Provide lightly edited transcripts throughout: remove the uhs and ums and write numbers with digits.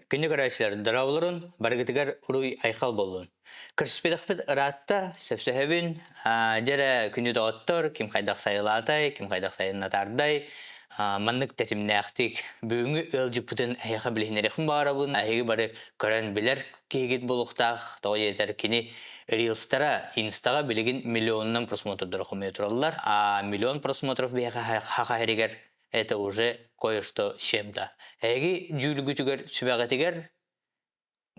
Күндү көрөөччүлэр, дорооболорун, барыгытыгар уруй-айхал буоллун. Көрсүспэтэхпит ыраатта, сөпсөһөбүн. Дьэ эрэ, күндү доҕоттор, ким хайдах сайылаатай, ким хайдах сайыннатаардай, маннык тэтимнээхтик бүгүҥҥү ыалдьыппытын эһиэхэ билиһиннэриэхпин баҕарабын. Эһиги бары көрөн билэр киһигит буолуохтаах. Тоҕо диэтэр, кини рилстара инстаҕа билигин миллионунан просмотрдары хомуйа тураллар. А миллион просмотров биһиэхэ хаха иһигэр это уже кое-что с чем-то. Эһиги дьүүлгүтүгэр, сүбэҕитигэр,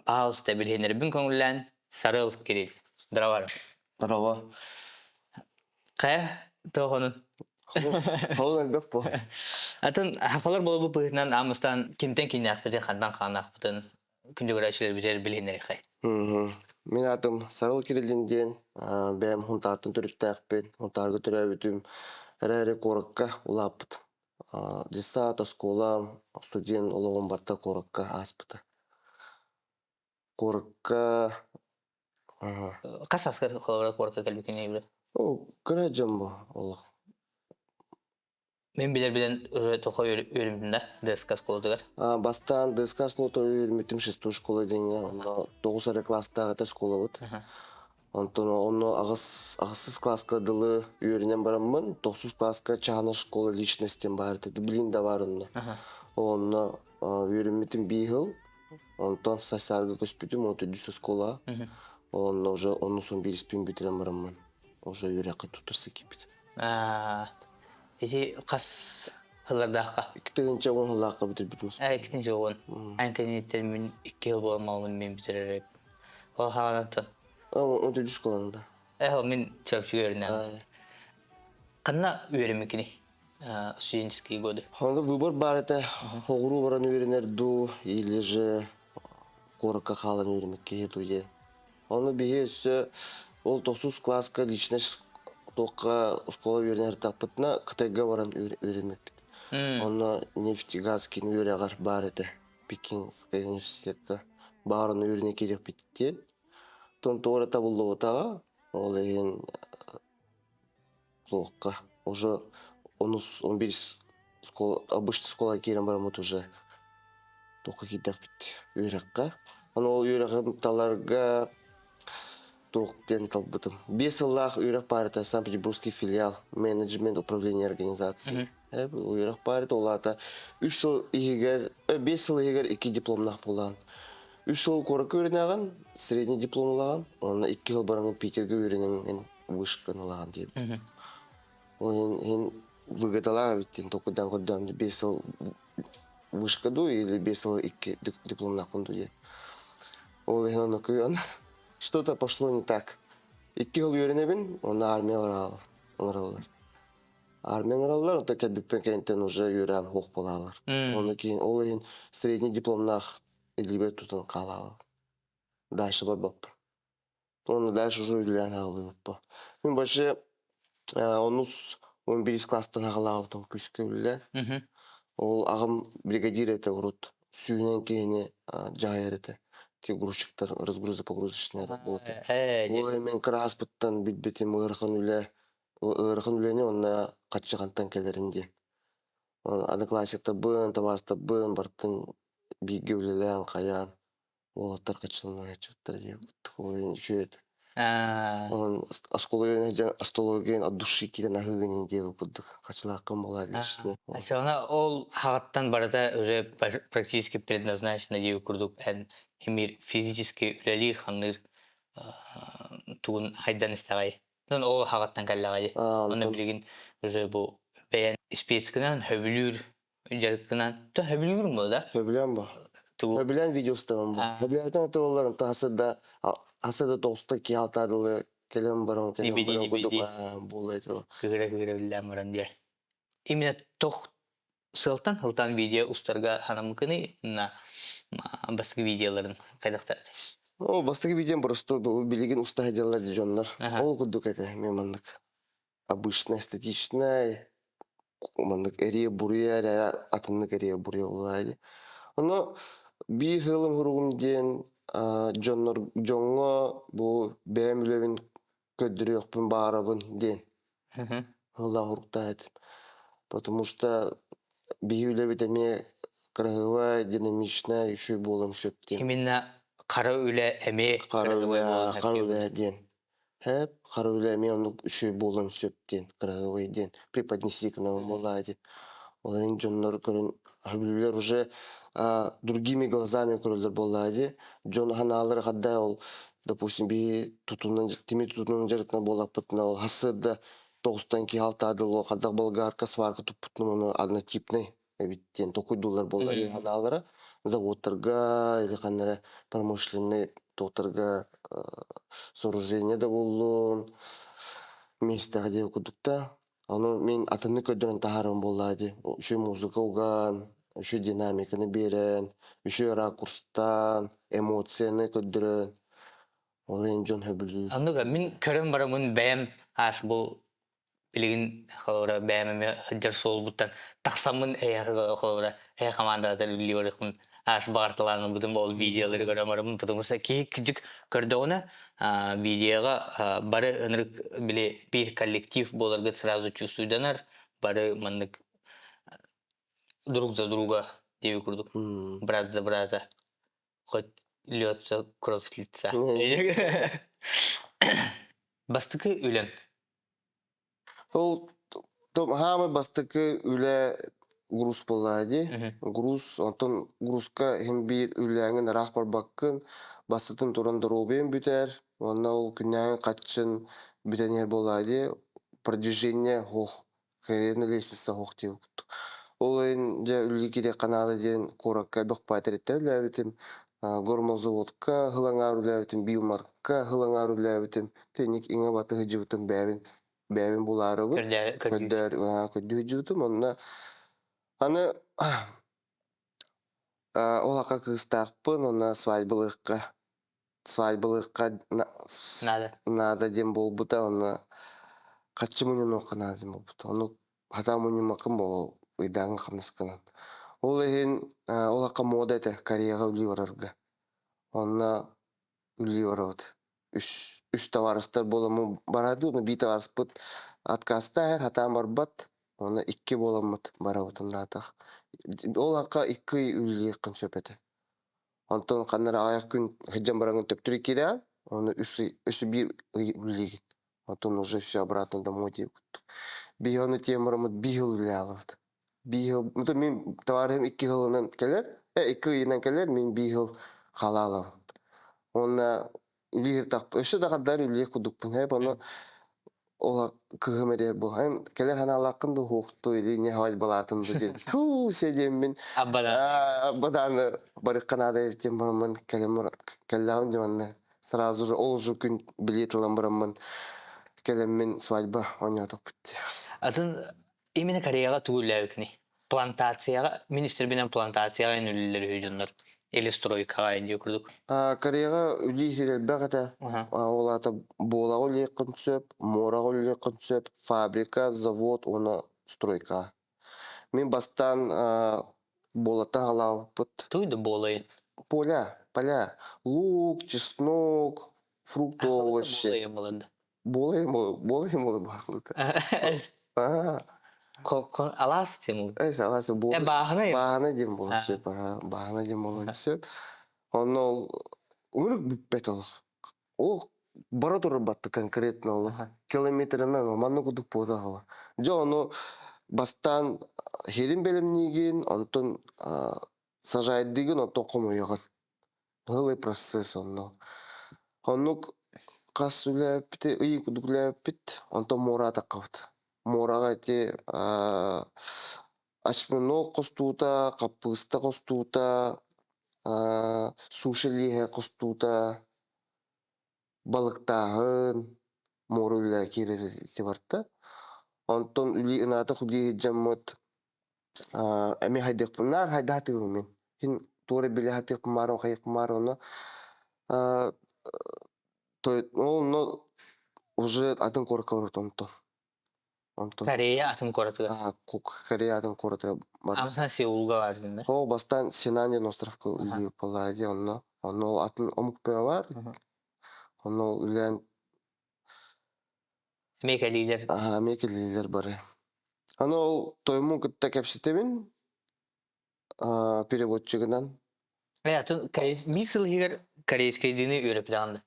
пожалуйста, билиһиннэрбин көҥүллээн, Сарыл Кирилл. Здорово. Здорово. Хайа, тоҕонун? Холун элбэх бу. Атын хахалар болбу быһыытынан аамыстан кимтэн кииннээхпитин, хантан хааннаахпытын күндүгүрээччилэрбитигэр билиһиннэриэхэй. Мин аатым Сарыл Кириллин диэн, бэйэм Хунтаартан төрүттээхпин, Хунтаарга төрөөбүтүм, эрээри куоракка улааппытым. Детсад, оскуола, студент олоҕум барыта куоракка ааспыта. Куоракка Хас сааскар холобура куоракка кэлбиккиний бile? Кыра дьон бу олох. Мин билэр-билэн уже тоҕо үөрүмтүм да ДСК оскуолатыгар. Бастаан ДСК оскуолата үөрүммүтүм шестой школа диэҥҥэ, онно тоҕус эрэ класстаах этэ оскуолабыт. Онтон онно аҕыс аҕысыс класска дылы үөрэнэн бараммын, тохсус класска чаһына школа личность диэн баар этэ, билин да баар онно. Онно үөрэммитим биир сыл, онтон сарсыарга көспүтүм, он төрдүс оскуола. Онно уже онусон бириспин бүтэрэн бараммын, уже үөрэххэ туттарса киирбитим. Ити хас сыллардаахха? 2010 сыллаахха бүтэрбитим. 2010. Эн кэнниттэн мин 2 жыл буолмалымын мин бүтэрэр. Ол хаҕанаттан. Он төрдүс школаны да. Мин чопчу үөрэнэм. Ханна үөрэммиккиний студенческие годы? Онно выбор баар этэ. Оҕуруу баран үөрэнэр дуу, или же куоракка хаалан үөрэммит киһи дуу диэн. Ону биһи өссө ол тохсус класска личность туохха оскуола үөрэнэр таппытына Кытайга баран үөрэммиппит. Онно нефть-газ киин үөрэҕэр баар этэ. Пекинскай университетка баар ону үөрэнэ киириэхпит диэн. Оттон тоҕо эрэ табыллыбатаҕа. Ол иһин туохха уже онус он бир школа обычный школаға киирэн бараммыт уже туохха киирдэхпит үөрэххэ. Аны ол үөрэҕим таларга туох диэн талбытым. 5 сыллаах үөрэх баар этэ Санкт-Петербургский филиал менеджмент управления организации. Үөрэх баар этэ ол аата 3 сыл иһигэр 5 сыл иһигэр икки дипломнаах буолаҕын. 3 сыл куоракка үөрэнэҕин, средний диплом ылаҕын, уонна 2 сыл баран Питергэ үөрэнэҥ вышканы ылаҕын диэбит. Ол иһин иһин выгодалаах эбит диэн толкуйдаан көрдөҕүм 5 сыл вышка дуу или 5 сыл икки дипломнаахпын дуу диэн. Ол иһин ону кыйан что-то пошло не так. 2 сыл үөрэнэбин, онно армия бараллар. Армия бараллар, онто кэлбиппин кэнниттэн уже үөрээн суох буолаалар. Оны кейін ол иһин средний дипломнаах илиибэр тутан хаалаалар. Дальше барбаппын. Оны дальше уже үлэлээн аҕалыыбыппа. Мин вообще онус 11 класстан аҕалаабытым күүскэ үлэлээн. Ол аҕам бригадир этэ урут. Сүүнэн киһини дьаһайар этэ. Ти грузчиктар разгрузопогрузочный работы. Ол мен кырааспыттан билбитим ыарахан үлэ ыарахан үлэни уонна хаччахантан кэлэрин диэн. Одноклассниктарбын, табаарыстарбын барытын бииргэ үлэлээн, хайаан уолаттар хаччыланааччыбыттар диэбит. Ол иһин үчүгэй этэ. Онон оскуола остолобуйга от души киирэн аһыыгын диэбит курдук хачылааххын буолаа лично. Оччоҕуна ол хаҕыттан барыта уже практически предназначено диэбит курдук эн эмиир физически үлэлиир-хамныыр тугун хайдан истэҕэй? Онон ол хаҕыттан кэллэҕэй. Онно билигин уже бу бэйэн спецкынан хөбүлүүр дьарыккынан то хөбүлүүрүҥ буо да? Хөбүлээн бу. Тугу? Хөбүлээн видеостабын бу. Хөбүлээтэн это боллар хаса да хаса да тоҕуста киһи алтаадылы кэлэн баран кэлэн баран кудук буола это. Кыыра-кыыра биллээн баран диэ. Именно тох сылтан сылтан видео устарга ханамыкыны на бастакы видеоларын хайдахтар О, бастакы видеом просто билигин уста дьаллар дьоннор. Ол курдук этэ мен маннык обычная статичная маннык эрие-буруйа эрэ атыннык эрие-буруйа буолаа дии. Ону биир сыалым хуругум диэн дьоннор дьоҥҥо бу бэйэм үлэбин көрдөрүөхпүн баарабын диэн ыла хуруктаах этим. Потому что биһи үлэбит эмиэ Кыраһыабай, динамичнай, үчүгэй буолуон сөп диэн. Именно хара үлэ эмиэ Хара кыраһыабай үлэ, буолуон сөп хара диэн. үлэ диэн. Хэп, хара үлэ эмиэ оннук үчүгэй буолуон сөп диэн, кыраһыабай диэн преподнеси гынабын буоллаҕа дии. Ол иһин дьоннор көрөн сөбүлүүлэр уже другими глазами көрөллөр буоллаҕа дии. Дьон ханаалары хадда ол допустим биһи тутунан тими тутунан дьарыктана буоллахпытына ол хассыарда тоҕустан киһи алтаадылло хаддах болгарка сварка туппутун ону однотипный эбит диэн токуйдууллар буолла ханаалара заводтарга или ханна эрэ промышленный туохтарга сооружение да буоллун миэстэҕэ диэ курдук да ону мин атыны көрдөрөн таһаарым буоллаа дии үчүгэй музыка уган үчүгэй динамиканы биэрэн үчүгэй ракурстаан эмоцияны көрдөрөн ол иһин дьон сөбүлүүр. Оннук мин көрөн бараммын бэйэм аас бу билигин холобура бэйэм эмиэ сылдьар суолбуттан тахсаммын эйиэхэ холобура эйэ хамаандатар үлэлии барыахпын аас баҕарталаан ылбытым ол видеолары көрөн бараммын потому что киһи кырдьык көрдөҕүнэ видеоҕа бары ынырык били биир коллектив буоларгыт сразу чувствуйданар бары маннык друг за друга диэби курдук брат за брата хоть льется кровь с лица. Бастакы үлэҥ. Ол хаамай бастакы үлэ груз буоллаҕа дии. Груз, онтон грузка иһин биир үлээҥин ыраах барбаккын, бастатан туран доруобуйаҥ бүтэр, уонна ол күннээҕиҥ хаччын бүтэн иһэр буоллаҕа дии. Продвижение суох карьерная лестница суох диэн курдук. Ол иһин дьэ үлэлии киириэххэ наада диэн куоракка элбэх патериттэн үлэлээбитим. Гормолзаводка сыл аҥаар үлэлээбитим, Билмаркка сыл аҥаар үлэлээбитим. Тиник иҥэ баты сылдьыбытым бэйэбин бэйэбин булаарыбын көрдөөр көрдүү сылдьыбытым. Онно аны ол ака кыыстаахпын, онно свадьбалыахха свадьбалыахха Наада. наада диэн буолбута уонна хаччы мунньунуохха наада диэн буолбута. Ону хатаа мунньуммаккын буолуо ыйдааҥҥы хамнаскынан. Ол иһин ол акка муода этэ Кореяҕа үлүү барарга. Онно үлүү барабыт. Үс, үс табаарыстар буоламмыт бараады, уонна биир табаарыспыт отказтаах хатаан барбат. Уонна икки буоламмыт барабыт ыраатах. Ол акка икки ый үлэлиэххин сөп этэ. Онтон ханна эрэ аҕыйах күн сылдьан бараҥҥын төптөрү киирэҕин, уонна үс ый, өссө биир ый үлэлиигин. Онтон уже все обратно домой диэбит курдук. Биһи ону тиийэн бараммыт биир сыл үлэлээбит. Биир сыл, ну мин товарищым икки сылынан кэлэр, икки ыйынан кэлэр, мин биир сыл халаалабын. Уонна үлэлиир өссө да хардары үлэлиэх курдукпун. Ону Ол кыһым эрэр бу эн кэлэр ханаалааххын да уһуохту или не балаатын да диэн туу диэммин аббадааны барыхха наада эбит диэн бараммын кэлэн кэллэҕим дии манна сразу же ол же күн билет ылан бараммын кэлэммин свадьба оонньоотохпут дии. Атын именно Кореяҕа тугу үлэлээбиккиний? Плантацияҕа министрбинэн плантацияҕа эн үлэлэр үһү дьоннор или стройкаҕа эн дии курдук. Кореяҕа үлэлиир элбэх этэ. Ол аата буолаҕа үлэлиэххин сөп, муораҕа үлэлиэххин сөп, фабрика, завод уонна стройка. Мин бастаан буолаттан халаабыппыт. Туй да буолай? Поля, поля. Лук, чеснок, фрукты, овощи. Буолай Буолай буолай буолай Алаас диэн Алаас буолай. Бааһынай. Бааһынай диэн буолуон сөп. Бааһынай диэн буолуон сөп. Онно ол ынырык бүппэт олох. Ол бара турар батты конкретно олох. Километрынан манна курдук буотах. Дьэ ону бастаан херин бэлэмниигин, онтон сажайдыгын, онтон хомуйаҕын. Ыһылый процесс онно. Оннук хас үлээппит ый курдук үлээппит, онтон муора атаххабыт. Муораҕа ити осьминог хостуута, хаппыыста хостуута, суши лииһэ хостуута, балыктааһын, муора үлэлэрэ киирэр ити барта. Онтон үлии ынаатах үлии дьаммыт эмиэ хайдыахпын наар хайдаатыыбын мин. Син туора билэ сатыахпын баар хайыахпын баар онно онно уже атын куоракка барбыт онтон. Онтон Корея атын куоратыгар. Корея атын куоратыгар Амсан Сеулга бардын да? О, бастаан Синан диэн островка үлэлиир буоллаҕа дии онно. Онно ол атын омук бөҕө баар. Онно ол үлээн Эмиэ кэлиилэр. Аһаа, эмиэ кэлиилэр бары. Аны ол тоймун кытта кэпсэтэбин. Переводчигынан. Атын биир сыл иһигэр корейскайдыыны үөрэппитэҕин да?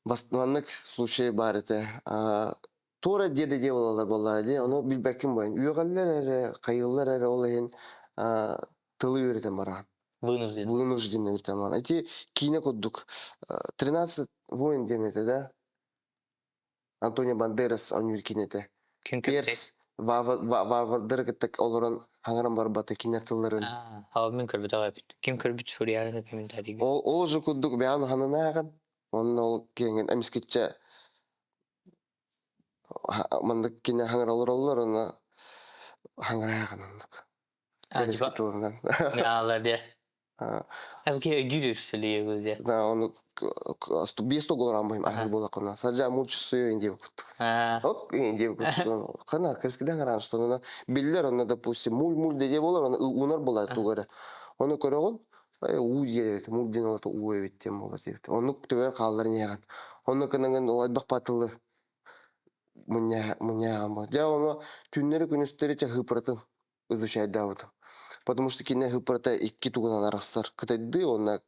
Маннык случай баар этэ. Туора деда дии буолаллар буоллаҕа дии. Ону билбэккин буойан. Үөҕэллэр эрэ, хайыыллар эрэ ол иһин тылы үөрэтэн бараҕын. Вынужден. Вынужден үөрэтэн бараҕын. Ити киинэ курдук. 13 воин диэн этэ да. Антонио Бандерас оонньуур киинэтэ. Перс варвардары кытта олорон хаҥаран барбата кинилэр тылларын. Аа, мин көрбөтөх эбит. Ким көрбүт суруйаарын комментарийга. Ол ол же курдук бэйэҕин хананааҕын. Онно ол киэҥин эмискиччэ маннык кини хаҥара олороллор, онно хаҥарааҕын оннук. Типа Аалар де. Әбки өйдүүр сүлүйөгүз Да, ону биэс тоголорамбайым аһыр буолакына. Сажа мучсую инди куттук. Оп, инди куттук. Кана кырскидан каран, что она биллер, онно, допустим, муль-муль деде болар, оны унар болар тугары. Оны көрөгөн, уу диэр эбит, муль диэн олото уу эбит диэн болар диэбит. Оннук түбэр хааллар ньиэҕэн. Онно кынанган ол айбах патылы мунньааҕан бо. Дьэ, ону түннэри күнүстэри чаһыыпыратын изучайдаабытым. Потому что кине хыппырата икки тугунан арахсар. Кытайды уонна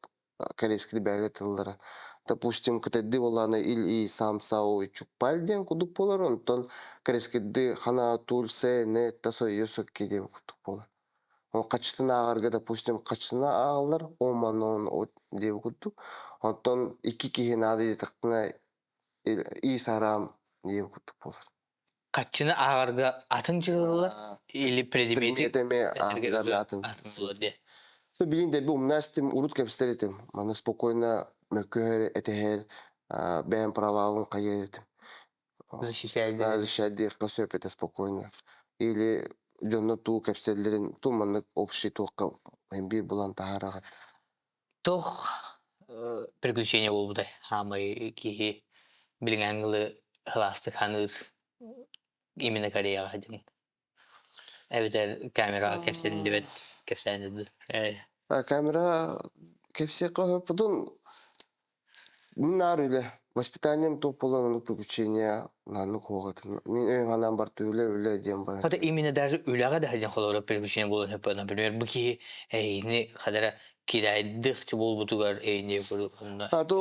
корейский бэгэ тыллара. Допустим, кытайды буоллаҕына ил и сам сао чукпаль диэн кудук буолар, онтон корейскийды хана туль се не тасо йосокки диэн кудук буолар. Ол хачытын ааҕарга, допустим, хачытына ааҕаллар, оманон диэбит курдук. Онтон икки киһи наада диэтэхтинэ и сарам диэбит курдук буолар. Хаччыны ааҕарга атын дьыалалар или предмети Предмет эмиэ ааҕарга атын. Атын буолар диye. Билин дэби умнастым, урут кэпсэтэр этим. Маны спокойно мөккүһэр, этэһэр, бэйэм правабын хайыыр этим. Защищать. Защищать диэххэ сөп этэ спокойно. Или дьонно туу кэпсэллэрин туу маннык общий туохха биир булан таһаараҕыт. Туох приключение буолбутай хаамай киһи билиҥҥи кылаастык ханыыр именно Кореяҕа дьин эбэтэр камераҕа кэпсэннибэт кэпсээнэ Камера кэпсиэххэ сөппутун мин наар үлэ воспитанием туох буолан оннук приключения нааннык хуоҕатын мин өйүм санаам барта үлэ үлэ диэн баран Хата именно даже үлэҕэ да сылдьан холобура приключение буолуон сөп например бу киһи эйигини хадара кирэйдих буолбутугар эйини онно А то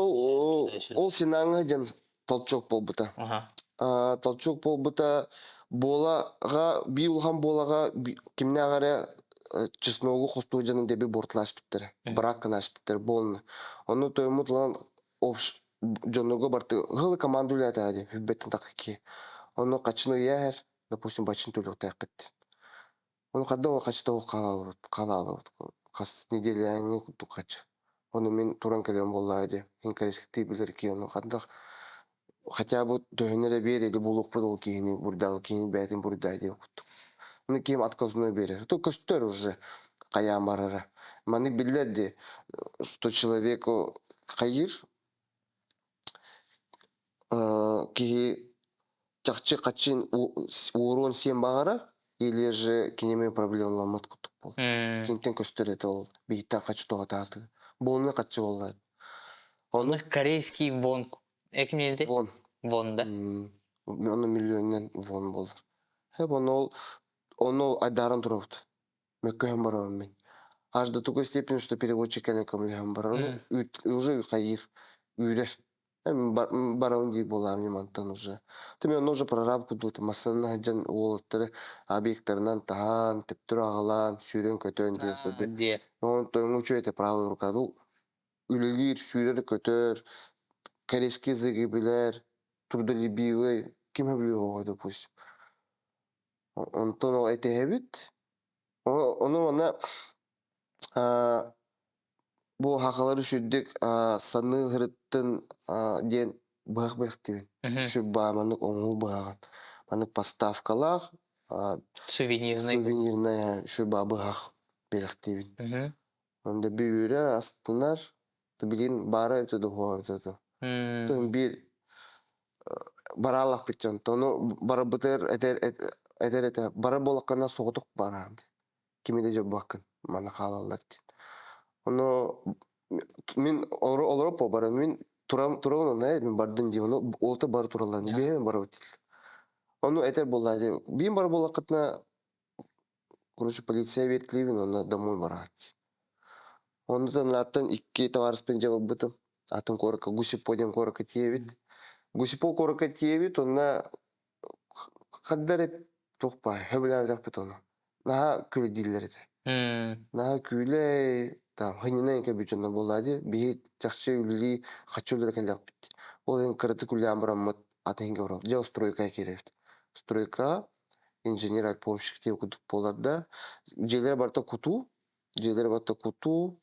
ол синааҥҥа диэн толчок буолбута. Толчок буолбута буолаҕа бии улахан буолаҕа кимнээх эрэ чесногу хостуу дьонун деби буортулааспыттара брак гынаспыттар буолна ону тойоммут ылан дьоннорго барты ыһылы команда үлээтэ дии хүббэттин такки ону хаччыны ыйа допустим бачин төлүөхтээххит Ону хадда ол хаччы тоҕу хаалабыт хаалаабыт хас неделяҥҥа курдук хаччы. Ону мин туран кэлиэм буоллаҕа дии. Мин корейскиктии билэр киһи ону хайдах хотя бы төһөнү эрэ биэр или булуохпут ол киһини бурдаабыт киһини бэйэтин буруйдаа диэн курдук. Ону киһим отказной биэрэр. То көстөр уже хайаан барара. Маннык биллэр дии, что человеку хайыыр киһи чахчы хачин уоруон сиэн баҕарар или же кинеме проблемаламмыт курдук буол. Кинтэн көстөр этэ ол биһиттэн хаччы тоҕотааты. Буолуна хаччы буолла. Ону корейский вон экимиэнти? Вон. Вон да. Ону миллионнан вон буолар. Хэп ону ол ону айдаран турабыт. Мөккөһөн барабын мин. Аж до такой степени, что переводчик кэлэн көмөлөһөн барар. Уже хайыр, үүрэр. Барабын дии буолаам мантан уже. Ты мен уже прораб кудут массыына сылдьан уолаттары объекттарынан таһаан, төптөр аҕалаан, сүүрэн-көтөн диэн. Онтон үчүгэй этэ правая рука. Үлэлиир, сүүрэр-көтөр, корейский языгы билэр, трудолюбивый, ким сөбүлүө допустим. Онтон ол этэһэбит. Ону манна бу хахалары сүрдүк саныы ырыттын диэн быһах бэхтибин. Сүр маннык оҥоһуу быһаҕын. Маннык поставкалаах сувенирный сувенирная сүрбаа быһах бэлэхтиибин. Онда бүүрэр, астынар. Билин баара өтө дуһуа өтө. Биир бараалахпыт дьон. Ону барабытыгар этэр этэр этэ бара буоллаххына соҕотох бараан кими да дьоббаккын маны хаалаллар диэн. Ону мин олоро баран мин турам турабын онно мин бардым дии ону олта бары тураллар биһиэм барабыт дииллэр. Ону этэр буоллаа дии биим бар буоллаххытына. Короче, полиция биэртилиибин уонна домой бараат. Оннуттан аттан икки табаарыспын дьабылбытым. Атын куоракка Гусипо диэн куоракка тиийэбит. Гусипо куоракка тиийэбит, онно ханна эрэ туох баар, сөбүлээбэтэхпит ону. Наһаа күлэйдииллэр этэ. Наһаа күүлэй, там хынньанан кэлбит дьоннор буоллаа дии. Биһи чахчы үлэлии, хаччы үлэлэ кэллэхпит. Ол иһин кыратык үлэлээн бараммыт атын иһингэ барабыт. Дьэ, стройка киирэбит. Стройка инженер альпомщик диэн курдук буолар да. Дьиэлэрэ барыта кутуу, дьиэлэрэ барыта кутуу.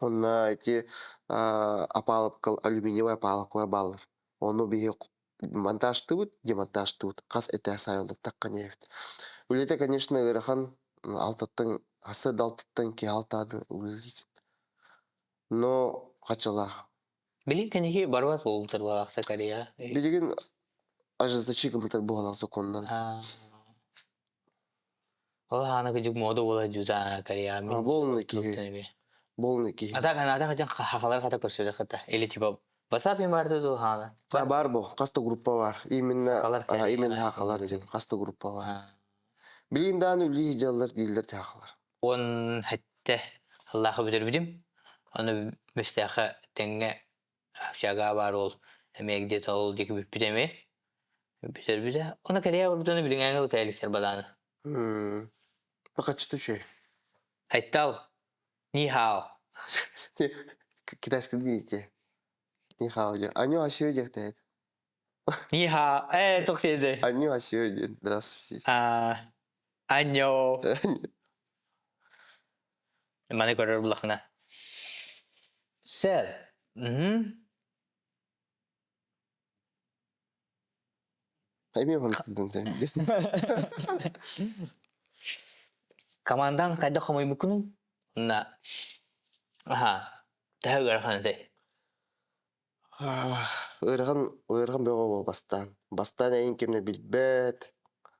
Онно ити опалубка, алюминиевай опалубкалар бааллар. Ону биһи монтажтыыбыт, демонтажтыыбыт. Хас этээс аайы оннук эбит. Үлэтэ, конечно, ыарахан. Алтаттан, хасы да алтаттан киһи алтаады үлэлиир. Но хачалаах. Билин кэнники барбат буолбуттар буолаахта Корея. Билигин ожесточи кымытар буолан сокуоннар. Ол хаана кыдьык мода буола дьута Корея. Болный киһи. Болный киһи. Ата канада хачан хахалар хата көрсөдө хата. Или типа WhatsApp им бар ту хаана. А бар бу, хаста группа бар. Именно именно хахалар диэн хаста группа бар. Билин дааны үлии дьаллар дииллэр хахалар. Он хэтте Аллаха бүтэрбитим. Аны бэстээхэ тэҥҥэ общага баар ол эмиэ где-то ол диэки бүппүт эмиэ. Бүтэрбитэ. Оны Корея барбытын билиҥээҥи кэликтэр балааны. Бакачты үчүгэй. Айтал, ни хао. Китайский диете. Ни хао диэн. Аню асио диэхтээт. Ни хао. Э, туох диэтэй? Аню асио диэн. Здравствуйте. Аньо. Маны көрөр булахына. Сэр. Мгм. Эмиэ хонтудун Командаң хайдах хомуйбуккунуй? Уонна аха, төһө ыарахан этэй? Ыарахан ыарахан бөҕө буо бастаан. Бастаан эйин кимнэ билбэт,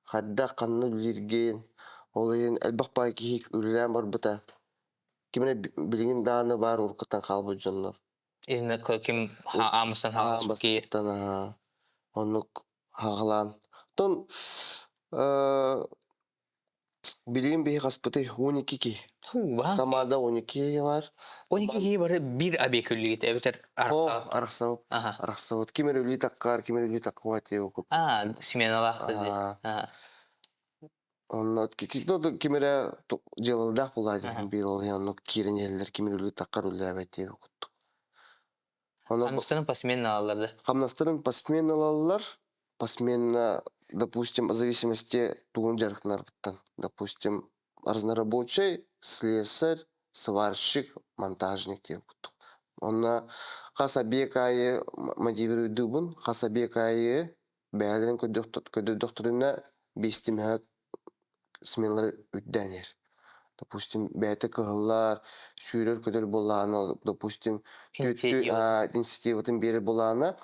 хайдах ханна үлэлииргин, ол иһин элбэх баай киһи үлэлээн барбыта. Ким эрэ билигин даҕаны баар уруккуттан хаалбыт дьоннор. Изна ким аамыстан хаалбыт киһи. Бастан оннук хаҕалаан. Оттон Билигин биһи хаспытый 12 киһи. Команда 12 киһи бар. 12 киһи бары биир объекүллүгүт эбэтэр Ох, арахсабыт. Арахсабыт. Ким эрэ үлүү таккар, ким эрэ үлүү таккыбат диye окуп. А, сменалаах Онно ким эрэ дьыалалаах буолаа биир ол иһин оннук киирэн иһэллэр, ким эрэ үлүү таккар үллээбэт диye куттук. Хамнастарын посменно алаллар да? Хамнастарын посменно алаллар. Посменно, допустим, в зависимости тугун дьарыктанаргыттан. Допустим, разнорабочий, слесарь, сварщик, монтажник диэн курдук. Онно хас объект аайы мотивируйдуубун, хас объект аайы бэйэлэрин көрдөрдөхтөрүнэ биэстимэһэ сменалары үрдээн иһэр. Допустим, бэйэтэ кыһыллар, сүүрэр-көтөр буоллаҕына, допустим, инициативатын биэрэр буоллаҕына,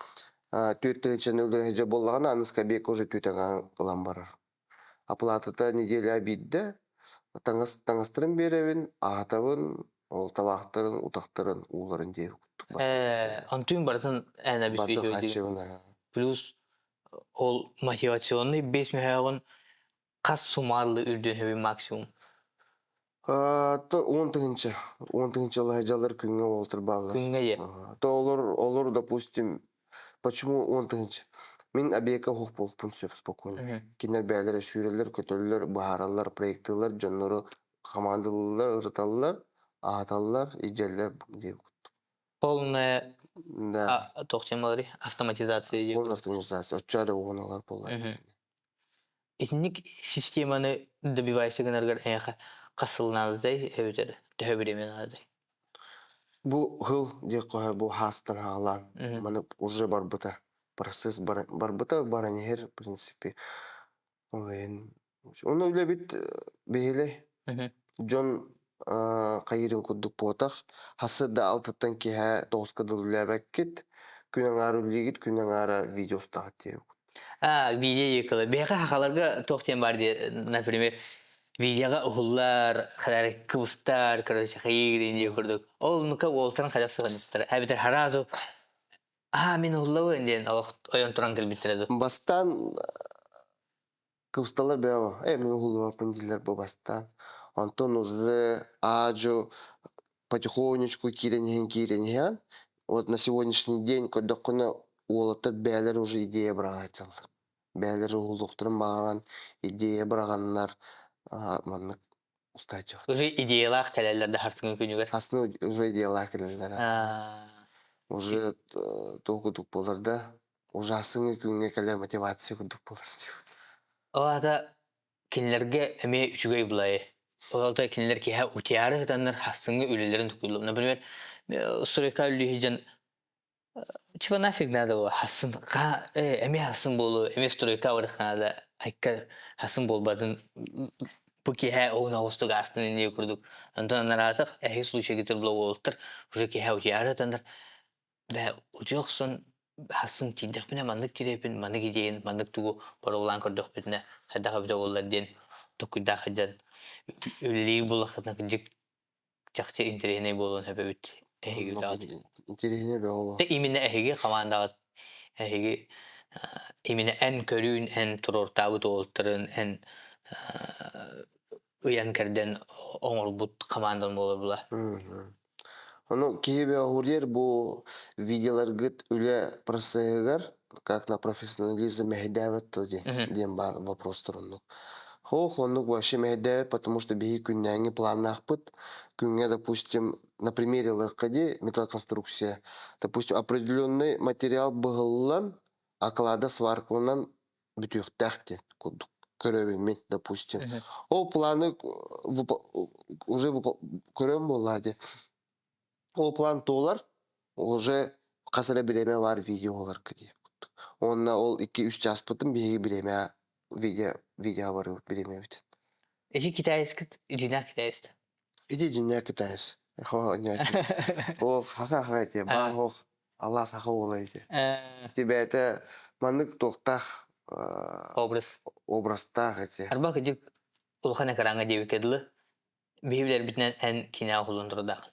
түөрт тыһыынчаны өлөрө сылдьар буоллаҕына, аны скамейка уже түөтэҥэ ылан барар. Оплатата неделя биирдэ, таҥас таҥастарын биэрэбин, аһатабын, ол табаахтарын, утахтарын, ууларын диэбит курдук. Онтуйун барытын эн Барытын Плюс ол мотивационный бес мөһөөҕүн хас сумаарлы үрдүөн сөбүй максимум? То 10 тыһыынча. 10 тыһыынча лаһыдьалар күҥҥэ уолтар бааллар. Күҥҥэ е. То олор, олор, допустим, почему 10 тыһыынча? Мин объекка уһук буолукпун сөп спокойно. Кинилэр бэйэлэрэ сүүрэллэр, көтөллөр, быһаараллар, проектыыллар, дьоннору командалыыллар, ырыталлар, аһаталлар, илдьэллэр диэбит курдук. Полная Да. туох диэн буоларый? Автоматизация диye. Полная автоматизация. Оччо эрэ уһуналар буоллар. Итинник системаны добивайся гынаргар эйиэхэ хас сыл наадатай эбэтэр төһө бириэмэ наадатай? Бу хыл диэххэ бу хаастан хаалаан маны уже барбыта. Процесс барбыта баран иһэр в принципе. Ол иһин Онно үлэбит биһилэй. Дьон хайыырын курдук буотах. Хасы да алтыттан киэһэ 9-ка дылы үлээбэккит. Күн аҥаара үлэлиигит, күн аҥаара видео устаҕыт диэбит. А, видео екылы. Биһиэхэ хахаларга туох диэн бар диye, например, видеоға уһуллар, хадары кыбыстар, короче, хайыыр диye курдук. Ол нука уолтарын хайдах сыһыныстар. Эбэтэр харазу, а, мин уһуллабын диэн олох ойон туран кэлбиттэрэ ду. Бастаан. Кыбысталлар бэйэ мин уһуллубаппын дииллэр бу бастаан. Онтон уже аадьу потихонечку киирэн иһэн киирэн иһэн вот на сегодняшний день көрдөххүнэ уолаттар бэйэлэрэ уже идея быраҕааччылар. Бэйэлэрэ уһуллуохтарын баҕаран идея быраҕаннар маннык устааччылар. Уже идеялаах кэлэллэр да харсыҥҥы күнүгэр. Хасны уже идеялаах кэлэллэр. Уже туох курдук буолар да ужасный күҥҥэ кэлэр мотивация курдук буолар диэбит. Ол аата кинилэргэ эмиэ үчүгэй булайы. Ол аата кинилэр киһи утуйаары сытаннар хассыҥҥы үлэлэрин тукуйлар. Например, стройка үллүһү типа нафиг надо было хассын эмиэ хассын буолу эмиэ стройка барых надо айка хассын буолбатын бу киһи оҕун оҕустук аастын инние курдук онтон анараатах эһи случайгытыр була уолаттар уже киһи утуйаары сытаннар Бээ, утуйа охсон хасын тиийдэхпинэ маннык кириэпин, маннык идиэйин, маннык тугу боруобалаан көрдөхпүтүнэ хайдах эбитэ буоллар диэн толкуйдаах сылдьан үлэлиир буоллаххытына кырдьык чахчы интэриэһинэй буолуон сөп эбит эһиги үлэҕит. Интэриэһинэй бөҕө буолуо. Именно эһиги хамаандаҕыт эһиги именно эн көрүүн, эн туруортаабыт уолаттарын, эн ыйан-кэрдэн оҥорбут хамаандан буолар була. Ону киһи бөҕүрүйэр бу видеоларгыт үлэ процеһыгар как на профессионализм мэһэйдээбэт то диэн баар вопростар оннук. Хоох оннук вообще мэһэйдээбэт, потому что биһи күннээҥҥи планнаахпыт. Күҥҥэ, допустим, на примере ЛХД металлоконструкция, допустим, определенный материал быһыллан, оклада сваркаланан бүтүөхтээх диэн курдук көрөбүн мин, допустим. Ол планы уже көрөн буоллаа дии. Ол план туолар, уже хас эрэ бириэмэ баар видеоларга дии. Уонна ол 2-3 чааспытын биһиги бириэмэ видео видео барыбыт бириэмэбит. Ити китайскит дьиҥнээх китайст. Ити дьиҥнээх китаец. Ол хаха-хаха ити баар хоох Алла саха уола ити. Ити бэйэтэ маннык туохтаах Образ. образтаах ити. Арба кыдьык улахан экраҥҥа диэбиккэ дылы биһи билэрбитинэн эн киинэҕэ уһуллан турдааххын.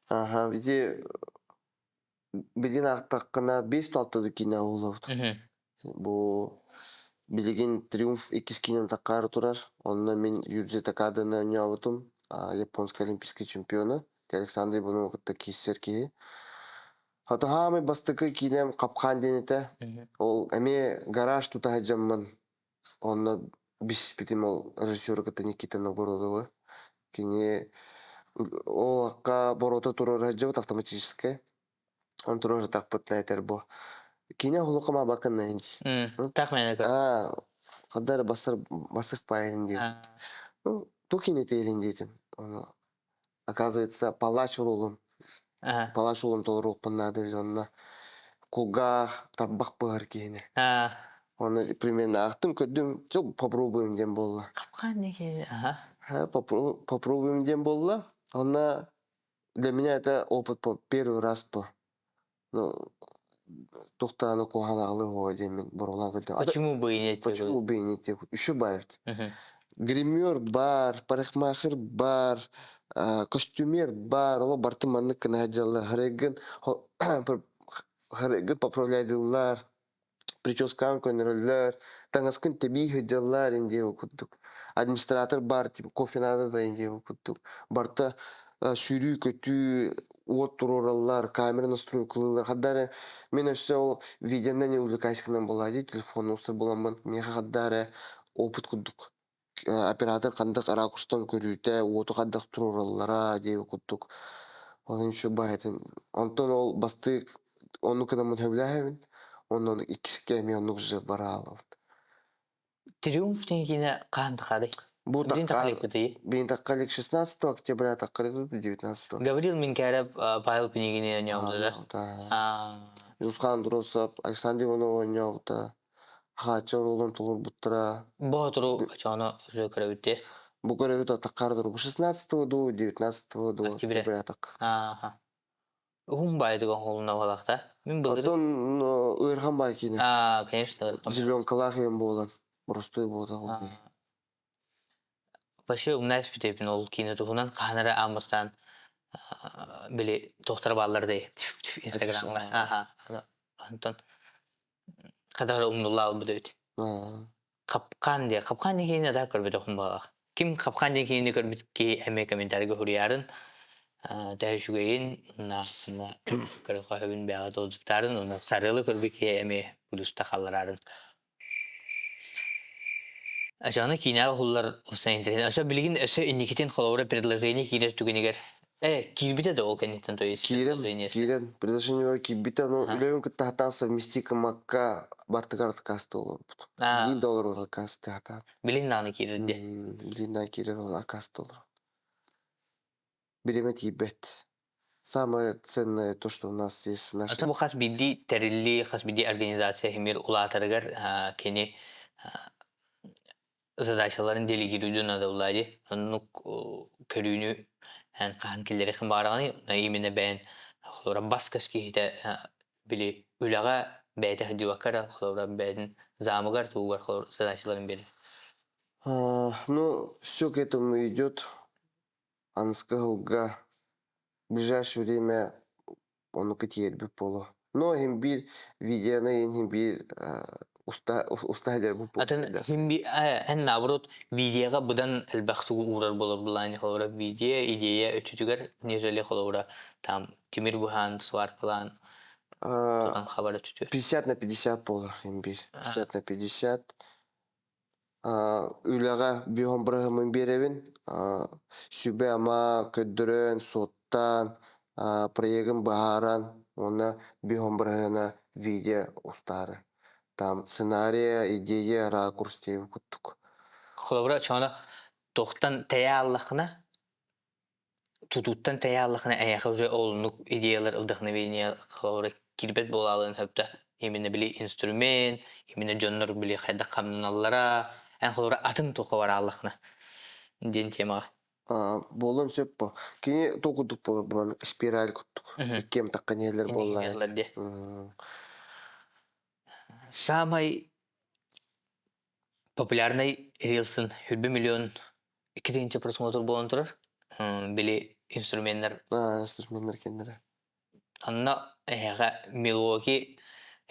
Аха, ити билигин аахтаххына 5 алтада киинэ уһуллубут. Бу билигин Триумф иккис киинэм таккаары турар. Онно мин Юдзи Такаданы оонньообутум, японскай олимпийский чемпиона. Александр Иванову кытта киирсэр киһи. Хатыһаамай бастакы киинэм Хапхаан диэн этэ. Ол эмиэ гараж тута сылдьаммын онно биспитим ол режиссеру кытта Никита Новгородовы. Кини ол акка боруота туруора сылдьыбыт автоматическай. Он туруора тахпытына этэр бу. Киинэ холукама бакынна дии. Так мээнэ көр. Аа, хаддар басыр басыр паайын дии. Ну, ту кине тейлин диэтим. Ону оказывается, палач уруулун. Палач уолун толоруохпун наада эбит онно кулгаах, тарбах быһар киһини. Оны примерно аахтым, көрдүм, чё попробуем диэн буолла. Капкан не ага. Попробуем диэн буолла. Онно для меня это опыт по первый раз по ну тухтааны куһаҕан аҕалыы диэммин боруолаан көрдüm. Почему бы и нет? Почему бы и нет? Еще баайт. Гример бар, парикмахер бар, костюмер бар, оло барты маннык гына сылдьаллар. Харайгын харайгын поправляйдыллар, прическаҕын көннөрөллөр, таҥаскын тэбии сылдьаллар индиэ курдук. Администратор бар, типа кофе надо да индиэ курдук. Барта сүүрүү-көтүү, уот туруораллар, камера настройкалыыллар. Хадда мин өссө ол видеонан не увлекаюсь буолаа дии, телефонун устар буоламмын, миэхэ хадда эрэ опыт курдук. Оператор хандык ракурстан көрүүтэ, уоту хайдах туруораллара диэби курдук. Ол еще баһытын. Онтон ол бастык оннук гынаммын сөбүлээһэбин. Онон иккискэ эмиэ оннук же бараалабыт. Триумф диэн киинэ хаһан тахаарый? Бу Билин такка тахалыкпытый? бин таккалик 16 октября таккалик 19. Гаврил Минкәрәп Павел Пинигини оонньообута да? Юсхан Дурусов, Александр Иванов оонньообута. Хаачча оруолун толорбуттара. Боотуру очооно уже көрөбүт Бу көрөбүт атаккар бу 16 ду 19 ду Октября. октября так. Ааха. Уһун баайдыга оһолуна балакта. Мин былыр Оттон ыархан баай киинэ. А, конечно. Зеленкалаах иэн буолан, боростуой буолан. Вообще умнай испитепин ол киинэ туһунан хаһан эрэ аан били тохтор бааллар дей Инстаграмҥа. Аха. Онтон хата эрэ умнулла албыт эбит. Хапкаан диye. Хапкаан диэн киһини да көрбөтөхүм буолар. Ким Хапкаан диэн киһини көрбүт киһи эмиэ комментарийга суруйарын, төһө үчүгэйин, көрөхөһөбүн бэҕэ толдуктаарын, уонна сарыалы көрбүт киһи эмиэ плюста халларарын. Аны киинэҕэ уһуллар өссө билигин өссө инникитин холобура предложение киирэр түгэнигэр киирбитэ да ол кэнниттэн то есть Киирэн, киирэн, предложение киирбитэ, но үлэбин кытта хатаан совместить гыммакка бартыгар отказты олорбут. Билин да олорор отказты хатаан. Билин даҕаны киирэр диye. Билин да киирэр ол отказты олорор. Бириэмэ тиийбэт. Самое ценное то, что у нас есть в нашей... Бу хас биирдии тэриллии, хас биирдии организация химир улаатарыгар кини задачаларын делегируйдун надо дии. Оннук көрүүнү эн хаһан киллэриэххин баҕараҕыный? Именно бэйэн холобура бас-көс киһитэ били үлэҕэ бэйэтэ сылдьыбакка эрэ холобура бэйэтин замыгар тугугар холобура задачаларын биэрэр. Ну, все к этому идет. Аныскы ыһылга в ближайшее время оннук тиэрбит буолуо. Но иһин биир видеоны иһин биир уста уста сылдьарбыт Атын хим би эн наоборот видеоҕа быдан элбэх тугу уурар болор былаани холобура видео идея өттүтүгэр нежели холобура там тимир быһаан сваркалаан тутан хабар өттүтүгэр. 50 на 50 буолар иһин биир. 50 на 50. Үлэҕэ бүһүн быраһымын биэрэбин. Сүбэ-ама көрдөрөн, суоттаан, проегын быһааран уонна бүһүн быраһына видео устаары. Там сценария, идея, ракурс диэби курдук. Холобура, чоно туохтан тэйэ аллахына тутууттан тэйэ аллахына эйиэхэ уже олуннук идеялар вдохновение холобура киирбэт буолаалыан сөптө именно били инструмент именно дьоннор били хайдах хамнаналлара эн холобура атын туохха барааллахына диэн темаҕа Буолуон сөп бо. Кини туу курдук буолар бу спираль курдук. Иккиэм такка ниэлэр буолла. Самай популярный рилсын хүрбү миллион 2 просмотр буолан турар. Били инструменнар. Инструменнар кеннere. Онно эһэҕэ Милуоки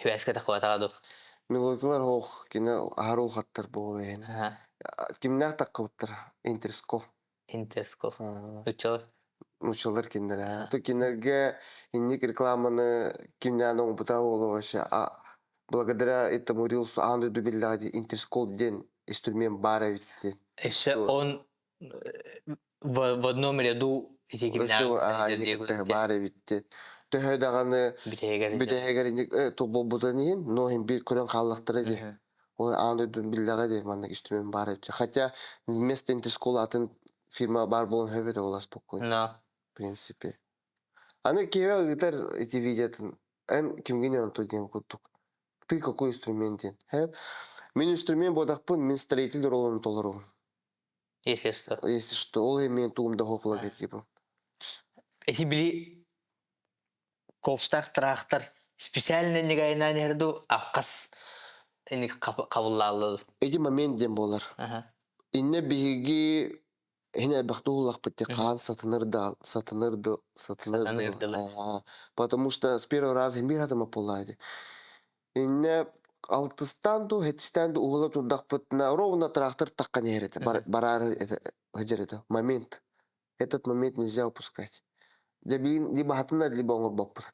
хибээскэ тахыбатаҕа ду? Милуокилар ох, кини аһар улхаттар буол эһин. Кимнээх таххыбыттар? Интерскол. Интерскол. Нуччалар. Нуччалар кинилэр. То кинилэргэ инник рекламаны кимнээн оҥорбута буолуо вообще. Благодаря этому рилсу аан дойду биллэҕэ Интерскол диэн инструмент баар эбит диэн. Өссө он в одном ряду ити кимнээх баар эбит диэн. Төһө даҕаны бүтэһигэр инник буолбутун иһин, но иһин биир көрөн хааллахтара дии. Ол аан дойдун биллэҕэ дии маннык инструмент баар эбит. Хотя вместо Интерскола атын фирма баар буолан сөп этэ буолар спокойно. Но. В принципе. Аны киһи ыытар ити видеотын эн кимгин онту диэн курдук. Ты какой инструмент диэн. Мин инструмент буолдахпын, мин строитель ролун толорум. Если что. Если что, ол мен тугум да хоплага типа. Эти били ковштаах тыраахтар специально нигайнаан иһэр дуу аккас ини кабыллааллар. Эти момент диэн буолар. Инне биһиги Һин элбэхтэ уһуллахпыт дии хаан сатаныр да сатаныр да сатаныр да потому что с первого раза биир хатыма буоллаа дии. Иннэ алтыстаан дуу, хэтистээн дуу уһула турдахпытына ровно трактор таххан иһэр этэ бараары сылдьар этэ момент. Этот момент нельзя упускать. Дьэ билигин либо хатынар либо оҥорбоппут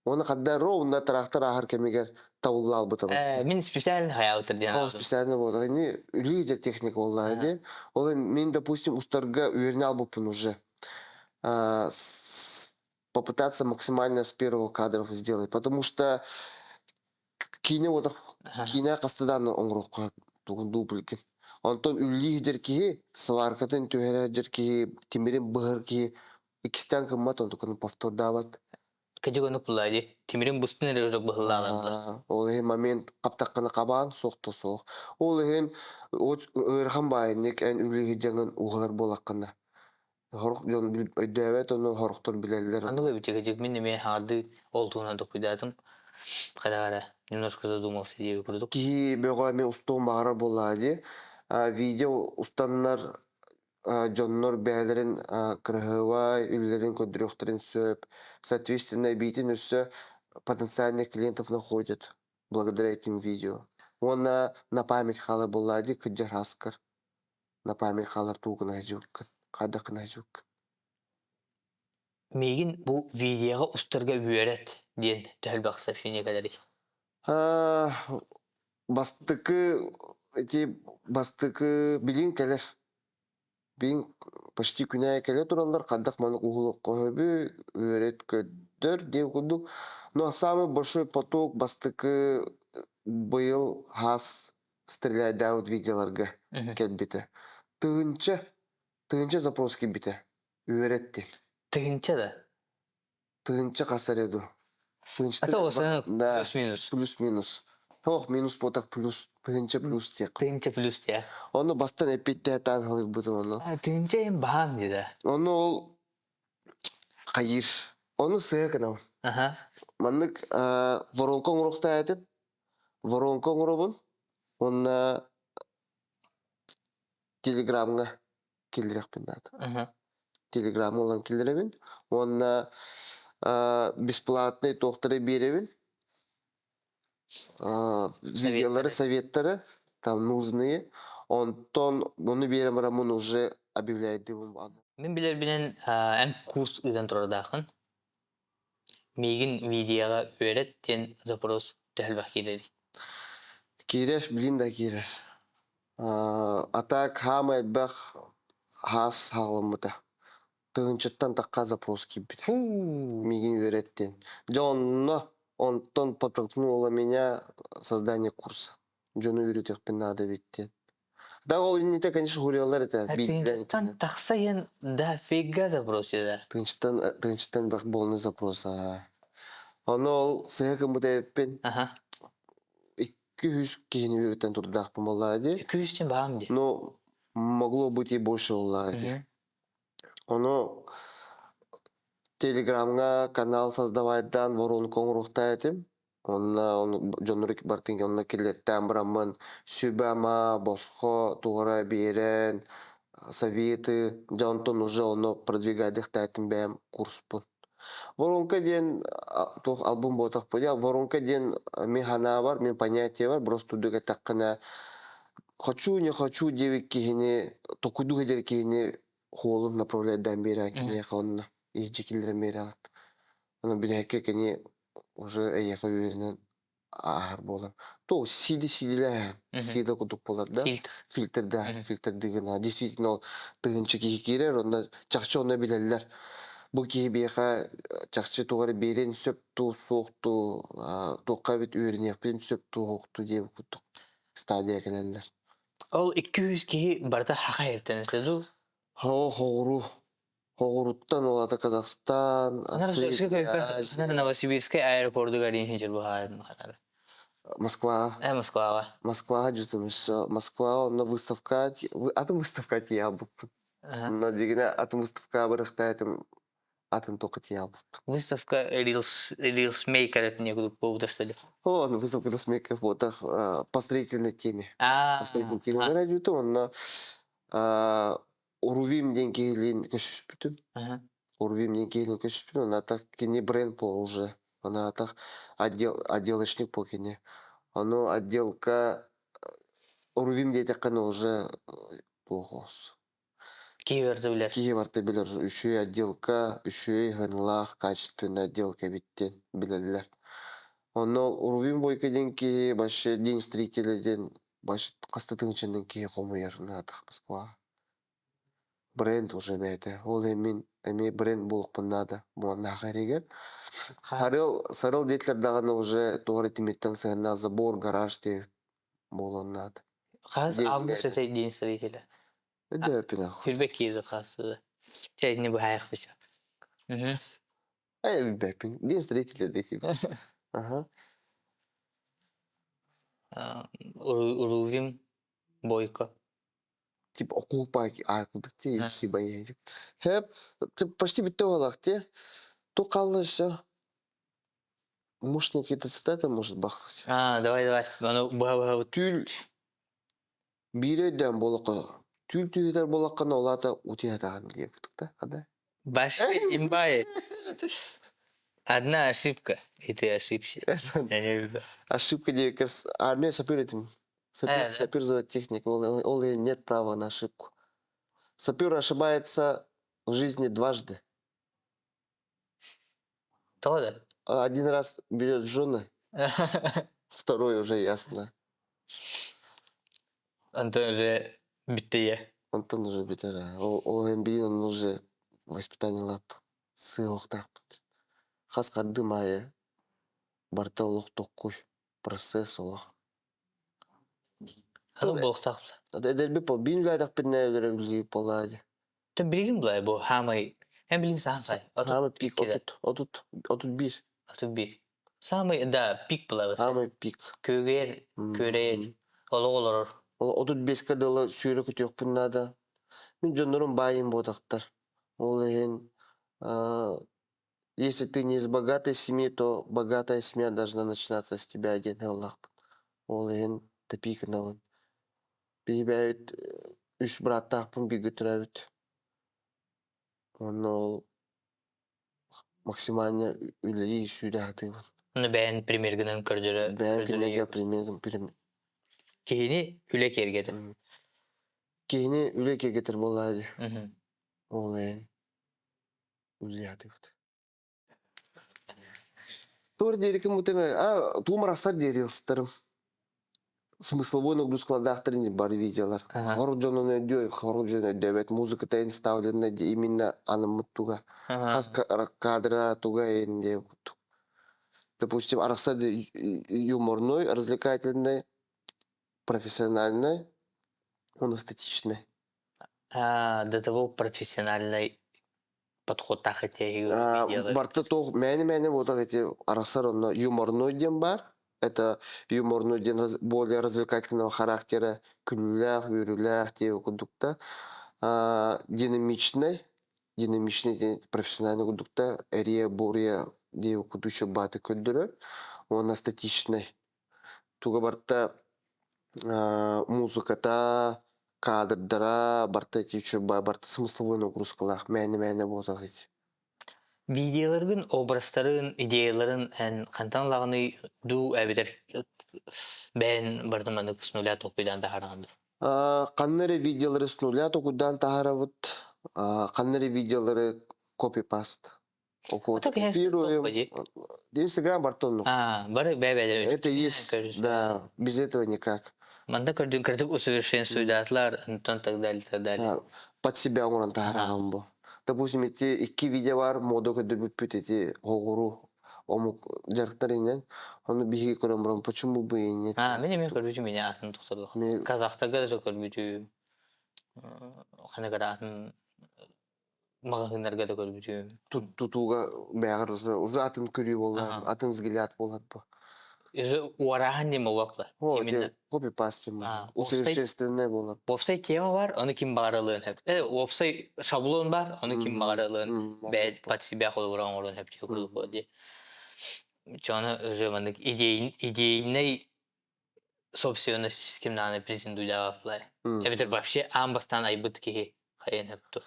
Уонна хадда ровно трактор ааһар кэмигэр табылла албыта Э, мин специально хаялтыр диэн Ол специально буолар. Ини лидер техника буоллаа дии. Ол мин, допустим, устарга үөрэнэ албыппын уже. Попытаться максимально с первого кадров сделать. Потому что киинэ уотах киинэ хастадан оҥоруохха тугун дублькин. Онтон үллии дьэр киһи, сваркатын түһэрэ дьэр киһи, тимирин быһар киһи иккистээн кыммат, онтуканы повтордаабат. Кыдьык оннук буллаа дии. Тимирин бустун эрэ уже быһыллааланна. Ол иһин момент хаптаххына хабаан, суох да суох. Ол иһин ыарахан баайынньык эн үлэһит дьаҥын уһалар буолаххына. Хорох дьон өйдөөбөт, ону хорохтор билэллэр. Оннук эбит кыдьык мин эмиэ хаардыы ол туһунан толкуйдаатым. Хайдах эрэ немножко задумался диэби курдук. Киһи бөҕө эмиэ устуон баҕарар буоллаҕа дии. Видео устаннар дьоннор бэйэлэрин кыраһыабай үлэлэрин көрдөрүөхтэрин сөп. Соответственно, эбиитин өссө потенциальных клиентов находят благодаря этим видео. Уонна на память хаалар буоллаа дии кырдьар ааскар. На память хаалар туу гына сылдьыбыккын, хайдах гына сылдьыбыккын. Миигин бу видеоҕа устарга үөрэт диэн төһөлбөх сообщение кэлэрий? Бастакы ити бастакы билин кэлэр. Билин почти күнэ кэлэ тураллар, хайдах маннык уһулуохха сөбүй, үөрэт көрдөр диэн курдук. Но самый большой поток бастакы быйыл хаас стреляйдаабыт видеоларга кэлбитэ. Тыһыынча, тыһыынча запрос киирбитэ. Үөрэттин. Тыһыынча да? Тыһыынча хас эрэ дуу. А то да, плюс-минус. Плюс-минус. Ох, минус буотах плюс, тыһыынча плюс диэх. Тыһыынча плюс диэ. Ону бастан эппиттээтээн халыйбытым ону. Тыһыынча им баһаам дии Ону ол хайыыр. Ону сыа гынабын. Маннык воронка оҥоруохтаах этим. Воронка оҥоробун. Уонна телеграмҥа киллэриэхпин наада. Телеграмма ылан киллэрэбин уонна бесплатный туохтары биэрэбин. Видеолары, советтары там нужные. Онтон ону биэрэн бараммын уже объявляйдыыбын. Мин билэрбинэн эн курс ыытан турардааххын. Миигин видеоҕа үөрэт диэн запрос төһөлбөх киирэрий? Киирэр, билин да киирэр. А так хаама элбэх хаас хаалыммыта. Тыһыынчаттан тахха запрос киирбитэ. Миигин үөрэттин. Дьэ онно онтон подтолкнуло меня создание курса. Дьону үөрэтиэхпин наада эбит диэн. Да ол иннитэ, конечно, хуриаллар этэ. Тыһыынчаттан тахса иһэн дофига запрос да. Тыһыынчаттан тыһыынчаттан элбэх полный запрос. Ону ол сыһа гыммыт эбиппин. Икки-үс киһини үөрэтэн турдаахпын буоллаҕа дии. Икки-үс диэн баҕам дии. Ну, могло быть и больше буоллаҕа дии. Ону Телеграмҥа канал создавайдаан воронка оҥоруохтаах этим. Онно дьоннор бартын онно киллэртээн бараммын сүбэ-ама, босхо туора биэрэн, советы, дьэ онтон уже ону продвигайдыхтаатым бэйэм курспун. Воронка диэн туох албын буотахпын Воронка диэн мин санаабар, мин понятиебар просто үрдүк эттэххинэ хочу, не хочу диэбит киһини, токуйдуу сылдьар киһини хуолун направляйдаан биэрэ киниэхэ онно иһдьэ киллэрэн биэрэҕит. Ону билэһиккэ кини уже эйиэхэ үөрэнэн ааһар буолар. То сиди сидилээн, сида курдук буолар да. Фильтр да, фильтрдыы гына. Действительно ол тыһыынча киһи киирэр, онно чахчы онно билэллэр. Бу киһи биэхэ чахчы тугу эрэ биэриэн сөп туу, суох туу, туохха эбит үөрэниэхпин сөп туу, суох туу диэбит курдук стадия кэлэллэр. Ол 200 киһи барыта хаха эртэн этэ дуу? Хоо, хоҕуруу. Хоҕуруттан ол ата Казахстан, Азия. Новосибирскай аэропордугар иһин быһаарын хатар. Москваҕа. Москваҕа. Москваҕа дьутум өссө. Москваҕа онно выставка атын выставка тиийэ Онно дьигинэ атын выставка барыахтаатым атын тоқы тиийэ Выставка Reels Reels Maker этине кудук буолбута что ли? О, выставка Reels Maker буотах по строительной теме. По строительной теме бара дьутум онно Урувим диэн киһилиин көсүспүтүм. Урувим диэн киһилиин көсүспүтүм. Онатах кини бренд по уже. Онатах отдел, отделочник по кини. Ону отделка Урувим диэтэххинэ уже туох оҕус. Киһи барыта билэр. Киһи барыта билэр. Үчүгэй отделка, үчүгэй ыһынылаах, качественная отделка эбит диэн билэллэр. Онно Урувим Бойко диэн киһи вообще день строителя диэн вообще хаста тыһыынчанан киһи хомуйар наадах Москваҕа. Бренд уже бэйэтэ. Ол иһин мин эмиэ бренд буолуохпун наада буоланнаах эригэр. Сарыл, сарыл диэтилэр даҕаны уже туох эрэ тимиртэн сыһыаннаах забор, гараж диэбит буолуон наада. Хас август это день строителя? Өйдөөппүн Хүрбэк киирdi хасыда. Чайны быһаайах быча. Билбэппин. День строителя диэтим. Аха. Урувим Бойко. Типа окупа аакылдык ти UFC боец. Хэп, ты почти бүттэ буолах ти. Ту қалла все. Муж какие-то цитаты может бахнуть. А, давай, давай. Аны быһа-быһа Түүл биир өйдөөн буолуохха түүл түһүтэр буолаххына ол аата утуйатаҕын диэбит да хада. Башка имбай. Одна ошибка, и ты ошибся. Я не веду. Ошибка диэбиккэр армия сапыр этим. Сапер, сапер зоотехник, ол и нет права на ошибку. Сапер ошибается в жизни дважды. Тоҕо да? Один раз берет жены, второй уже ясно. Антон уже бүттейе. Антон уже бүтэр. Ол иһин билин он уже воспитание лап сыылыктаахпыт. Хас хардым аайы барыта олох токкуй, процесс олох. Аны буолуохтаах. Эдэрби по биин үлээтэхпитинэ өлөрө үлэлиир буоллаа дии. Ты билигин булай бу хаамай эн билигин сахан сай. Хаамай пик 30 30 31. 31. Самый да пик булабыт. Хаамай пик. Көгер, көрер, олох олорор. Ол 35-ке дылы сүүрэ көтүөхпүн наада. Мин дьоннорум баайым буотахтар. Ол иһин если ты не из богатой семьи, то богатая семья должна начинаться с тебя диэн ыаллаахпын. Ол иһин топик гынабын. Биһибээбит үс бырааттаахпын бииргэ төрөөбүт. Уонна ол максимально үлэлии сүүрэ сатыыбын. Ну бэйэн примергынан көрдөрө Бэйэм кинилэргэ пример Киһини үлэ киэргэтэр. Киһини үлэ киэргэтэр буоллаа дии. Ол иһин үлэлии сатыыбыт. Туор диэри ким а туум арахсар диэри ылсытарым. Смысловой нагрузкалардаахтар ини бары видеолар. Хор дьонун өйдүө, хор дьон өйдөөбөт. Музыката вставлена именно анаммыт туга. Хас кадра туга инде курдук. Допустим, арахсар юморной, развлекательный, профессиональный, он эстетичный. А, до того профессиональный подходтаах этиэһиги Барта туох мээнэ-мээнэ буотах эти арахсар онно юморной диэн баар. Это юморной диэн более развлекательного характера күлүүлээх, үөрүүлээх диэ курдук да. Динамичный, динамичный диэн профессиональный курдук да эрия-буруйа диэ курдук бааты көрдөрөр. Уонна статичный. Туга барта музыката, кадрдара барта ити үчүгэй барта смысловой нагрузкалаах мээнэ-мээнэ буотах ити. Видеоларгын образтарын, идеяларын эн хантан ылаҕыный дуу эбэтэр бэйэн бардын маннык с нуля толкуйдаан таһаараҕын дуу? Ханна эрэ видеолары с нуля толкуйдаан таһаарабыт, ханна эрэ видеолары копипаст. Копируем. Инстаграм барта оннук. А, бары бэйбэлэр Это есть, да, без этого никак. Манна көрдүн кырдык усовершенствуйдаатылар, онтон так далее, так далее. Под себя оҥорон таһаараҕын бу. Допустим, ити икки видео бар, мода көрдөрбүппүт ити оҕуру омук дьарыктар инэн. Ону биһиги көрөн баран, почему бы и нет. А, мен эмиэ көрбүтүм ини атын тохторго. Казахтарга даже көрбүтүм. Ханагара атын маҕаһыыннарга да көрбүтүм. Тутууга бэҕэр уже уже атын көрүү буолла, атын взгляд буолар бу. Уже уораһан диэн буолуохла. О, копипаст усовершенствованная буолар. Уопсай тема бар, ону ким баҕарылыан сөп. Уопсай шаблон бар, ону ким баҕарылыан бэйэ под себя холобура оҥоруон сөп диye курдук дии. Чону уже маннык идейный собственность ким даҕаны претендуйдаабаппылай. Эбэтэр вообще аан бастаан айбыт киһи хайыан сөптө.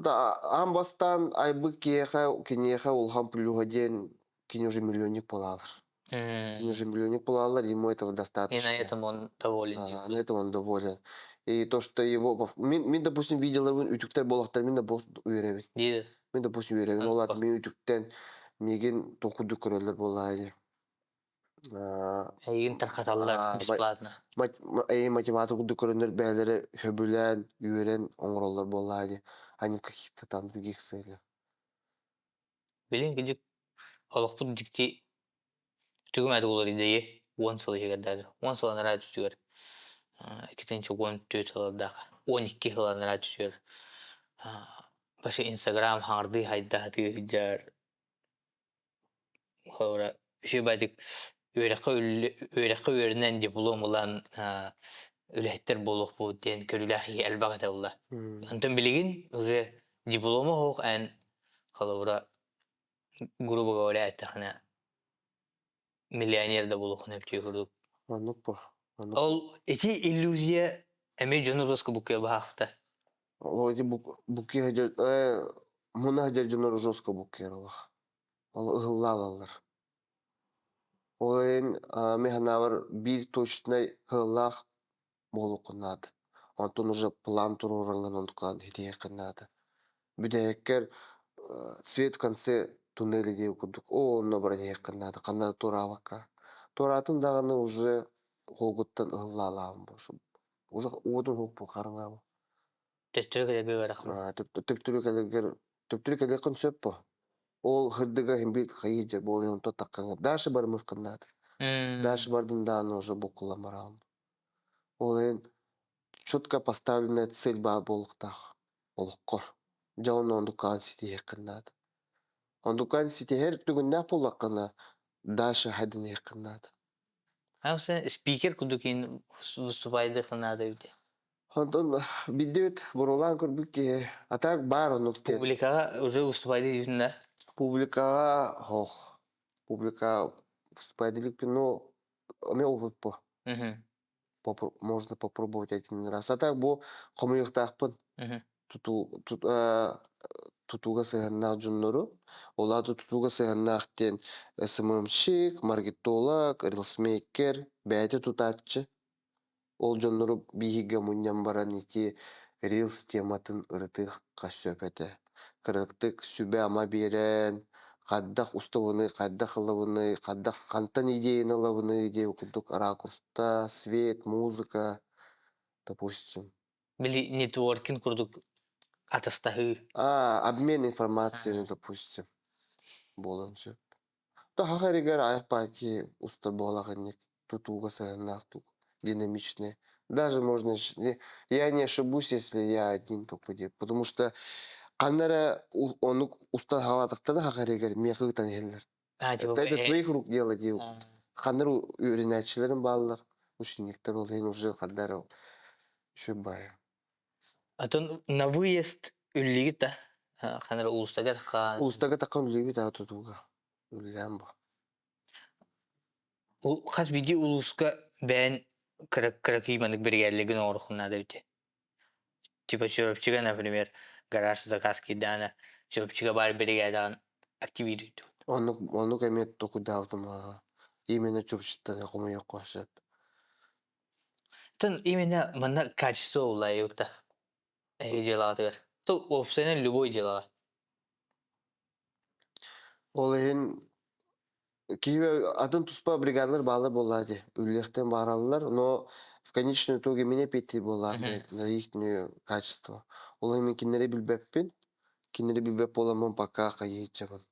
Аан бастаан айбыт киһиэхэ киниэхэ улахан плюһа диэн кини уже миллионник буолаалар. Кини уже миллионник буолаалар, ему этого достаточно. И на этом он доволен. А, на этом он доволен. И то, что его... Мин, мин допустим, видеоларбын үтүктэр буолахтар, мин да үөрэбин. Мин, допустим, үөрэбин. Ол аата мин үтүктэн миигин токурдук көрөллөр буоллаа дии. Эйигин тархаталлар бесплатно. Эйин мотиватор курдук көрөннөр бэйэлэрэ сөбүлээн, үөрэн оҥороллор буоллаа дии. Они в каких-то там других целях. Билин кыдьык олохпут дьикти түгүм эт улар идеи 10 сыл иһигэр даже 10 сыл анараа түтүгэр 2014 сыллардаах 12 сыл анараа түтүгэр башы Инстаграм хаҥардыы хайдаатыы сылдьар Холобура, үчүгэйдик үөрэххэ үөрэххэ үөрэнэн диплом ылан үлэһиттэр буолуохпут диэн көрүүлээх киһи элбэх этэ буолла. Онтон билигин уже диплома суох эн холобура, грубо говоря эттэххинэ, миллионер да буолуоххун сөп курдук. Оннук бу. Оннук. Ол ити иллюзия эмиэ дьону жестко буккуйа баһаахта. Ол ити буккуйа муна сылдьар дьоннору жестко буккуйар олох. Ол ыһыллаалаллар. Ол иһин мин санаабар биир точнай сыаллаах буолуоххун наада. Онтон уже план туруораҥҥын онтукаҕын ситиһиэххин наада. Бүтэһиккэр свет в конце туннеля диэбит курдук оо онно баран иһиэххин наада ханна да туораабакка. Туораатын даҕаны уже хоогуттан ыһыллаалаабын уже уотун уһукпун хараҥаабын. Төттөрү кэлэргэ ыарахан. Төптөрү кэлэргэр төптөрү кэлиэххин сөп бо. Ол хырдыга иһин биир хайыы дьэр буолуй онтон таххаҥҥа дальше барымыаххын наада. Дальше бардын даҕаны уже буккуллан бараҕын. Ол иһин четко поставленная цель баар буолуохтаах олоххор. Дьэ онно онтукаҕын ситиһиэххин наада. Онтукаҕын ситиһэр түгэннээх буоллаххына дальше хайдыныаххын наада. Спикер курдук иин выступайдыахха наада эбит. Онтон билдибит буруолаан көрбүт киһи а так баар оннук диэн. Публикаҕа уже выступайды диибин да? Публикаҕа ох. Публика выступайдылыкпын, ну, эмиэ опыт бу. Можно попробовать один раз. А так бу хомуйуохтаахпын. Тутуу тутууга сыһыаннаах дьоннору, ол аата тутууга сыһыаннаах диэн СММщик, маркетолог, рилсмейкер, бэйэтэ тутааччы. Ол дьоннору биһигэ мунньан баран ити рилс тематын ырытыахха сөп этэ. Кыраттык сүбэ-ама биэрэн, хайдах устабыный, хайдах ылабыный, хайдах хантан идеяны ылабыный диэн курдук ракурста, свет, музыка, допустим. Били нетворкинг курдук атастаһыы. А, обмен информацией, допустим, буолан сөп. Таһах эригэр айах-паки устар буолаҕынньык тутууга сыһыаннаах тук динамичный. Даже можно, я не ошибусь, если я один только деп. Потому что ханна эрэ оннук устан хаалаатахтарына хах эригэр миэхэ ыытан иһэллэр. А, типа, Это твоих рук дело диye. Ханна эрэ үөрэнээччилэрим бааллар, учениктар ол иһин уже ханна эрэ еще баайа. Атын на выезд үллигит да ханна эрэ улуустарга таххан Улуустарга таххан үллүбүт аа тутууга. Үллээн бу. Хас биирдии улууска бэйэн кыра кыракый маннык биригээдэлэргин оҥоруоххун наада эбит. Типа Чурапчыга, например, гараж заказ киирдэҕинэ, Чурапчыга баар биригээдэҕин активируйдун. Оннук оннук эмиэ токуйдаабытым аа. Именно Чурапчыттан хомуйуохха сөп. Тын именно манна качество улайыта эһиги дьыалаҕытыгар. То уопсайынан любой дьыалаҕа. Ол иһин киһи атын туспа бригадалар бааллар буоллаа дии. Үллэхтэн баараллар, но в конечном итоге меня петти буоллаа за их качество. Ол иһин мин кинилэри билбэппин. Кинилэри билбэт буоламмын пока хайыһыччабын.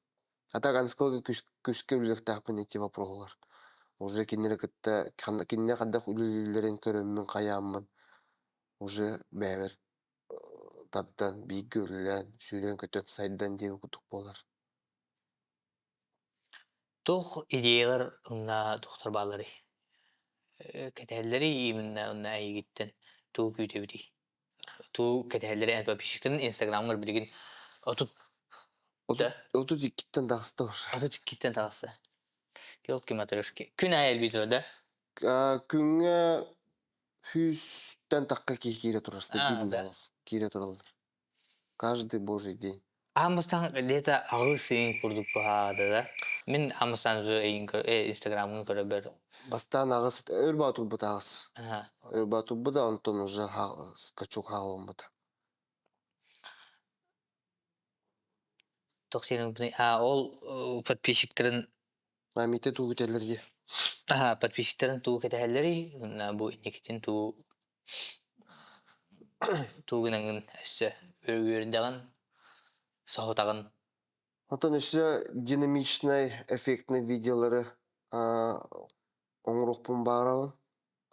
А так анскалга күскэ үлэлэхтээхпин ити вопроһугар. Уже кинилэри кытта кинилэр хайдах үлэлииллэрин көрөммүн хайааммын уже бэйэбэр тардан бииргэ үлэлээн сүүрэн-көтөн сайдан диэн курдук буолар. Туох идеялар уонна туохтар баалларый? Кэтэһэллэрий именно уонна эйигиттэн тугу күүтэбитий? Тугу кэтэһэллэрий эн подписчиктарын инстаграмҥар билигин 30 да? 32-ттэн таҕыста уже. 32-ттэн таҕыста. Елки-матрешки. Күн аайы элбиир да? Күҥҥэ сүүстэн тахха киһи киирэ турар стабильно киирэ тураллар. Каждый божий день. Аан где-то аҕыс ыйын курдук быһаада да. Мин Амстан уже инстаграмҥын көрөбөр. Бастаан аҕыс өр баа турбут аҕыс. Өр баа турбута, онтон уже скачок хаалыммыта. А ол подписчиктарын Мамите туу күтэллэр дии. Аха, подписчиктарын туу кэтэһэллэрий, бу инникитин туу туу гынаҥын өссө үөрдэҕин, соһутаҕын. Оттон өссө динамичнай, эффектный видеолары оҥоруохпун баҕарабын.